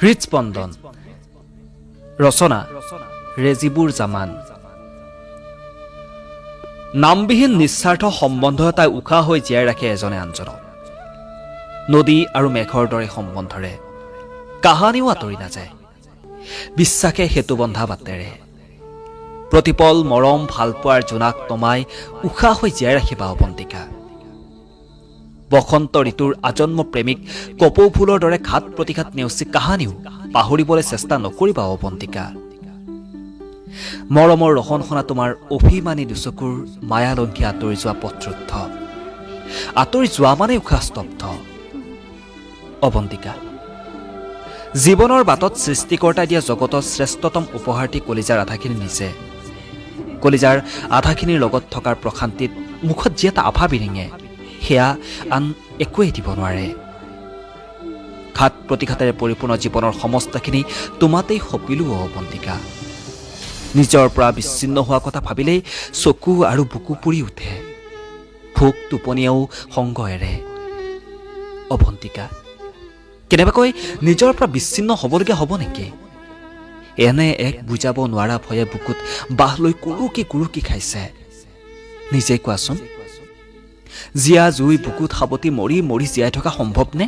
হৃদস্পন্দন। ৰচনা ৰেজিবুৰ জামান। নামবিহীন নিস্বাৰ্থ সম্বন্ধ এটাই উশাহ হৈ জীয়াই ৰাখে এজনে আনজনক, নদী আৰু মেঘৰ দৰে সম্বন্ধৰে কাহানিও আঁতৰি নাযায়। বিশ্বাসে সেতু বন্ধা বাটেৰে প্ৰতিপল মৰম ভালপোৱাৰ জোনাক তমাই উশাহ হৈ জীয়াই ৰাখিবা অৱন্তিকা। বসন্ত ঋতুৰ আজন্ম প্ৰেমিক কপৌ ফুলৰ দৰে ঘাত প্ৰতিঘাত নেওচি কাহানিও পাহৰিবলৈ চেষ্টা নকৰিবা অৱন্তিকা। মৰমৰ ৰহন সনা তোমাৰ অভিমানী দুচকুৰ মায়ালংঘী আঁতৰি যোৱা পথৰুদ্ধ, আঁতৰি যোৱা মানে উশাহ স্তব্ধ। অৱন্তিকা, জীৱনৰ বাটত সৃষ্টিকৰ্তাই দিয়া জগতৰ শ্ৰেষ্ঠতম উপহাৰটি কলিজাৰ আধাখিনি নিজে। কলিজাৰ আধাখিনিৰ লগত থকাৰ প্ৰশান্তিত মুখত যি এটা আভা বিৰিঙে, সেয়া আন একোৱেই দিব নোৱাৰে। ঘাত প্ৰতিঘাতেৰে পৰিপূৰ্ণ জীৱনৰ সমস্তখিনি তোমাতেই সপিলোঁ অৱন্তিকা। নিজৰ পৰা বিচ্ছিন্ন হোৱা কথা ভাবিলেই চকু আৰু বুকু পুৰি উঠে, ভোক টোপনিয়েও সংগ এৰে। অৱন্তিকা, কেনেবাকৈ নিজৰ পৰা বিচ্ছিন্ন হ'বলগীয়া হ'ব নেকি? এনে এক বুজাব নোৱাৰা ভয়ে বুকুত বাহ লৈ কুৰুকি কুৰুকি খাইছে। নিজেই কোৱাচোন, জীয়া জুই বুকুত সাৱটি মৰি মৰি জীয়াই থকা সম্ভৱনে?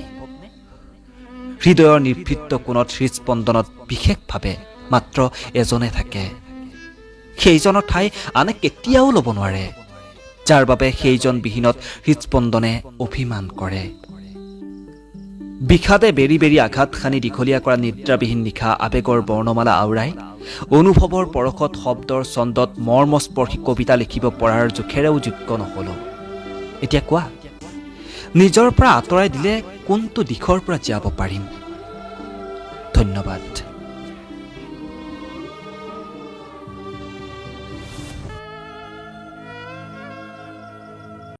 হৃদয়ৰ নিভৃত কোণত হৃদস্পন্দনত বিশেষভাৱে মাত্ৰ এজনে থাকে। সেইজনৰ ঠাই আনে কেতিয়াও ল'ব নোৱাৰে, যাৰ বাবে সেইজন বিহীনত হৃদস্পন্দনে অভিমান কৰে। বিষাদে বেৰি বেৰি আঘাত সানি দীঘলীয়া কৰা নিদ্ৰাবিহীন নিশা আৱেগৰ বৰ্ণমালা আওৰাই অনুভৱৰ পৰশত শব্দৰ ছন্দত মৰ্মস্পৰ্শী কবিতা লিখিব পৰাৰ জোখেৰেও যোগ্য নহ'লো। এতিয়া কোৱা, নিজৰ পৰা আঁতৰাই দিলে কোনটো দিশৰ পৰা জীয়াব পাৰিম? ধন্যবাদ।